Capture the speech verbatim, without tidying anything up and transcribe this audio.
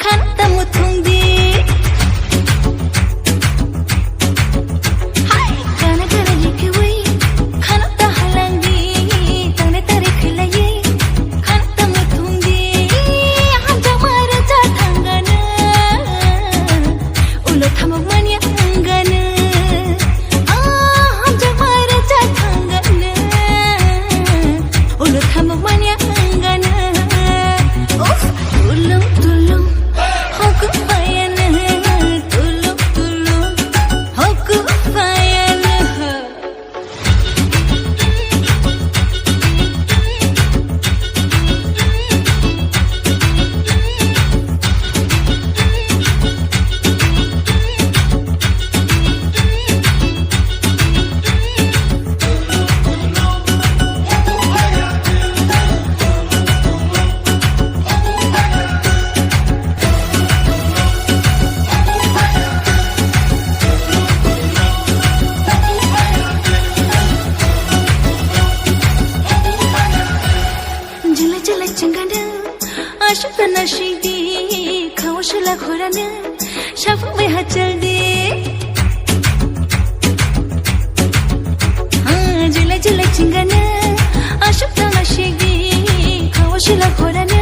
Khana ta muthungdi. Hai, khana khana yikewui. Khana ta halangdi. Tangre tare khilaye. Khana ta muthungdi. Hamja mara ja thangana. Ulo thamok manya angana. Ah, hamja mara ja thangana. Ulo thamok manya angana. Uf, tulung tulung. Hoku payana, tulung tulung, hoku payana. Jila jila chingana, ashukta nashidi, khawashila khorana, shafu me hachaldi. Ah, jila jila chingana, ashukta nashidi, khawashila khorana.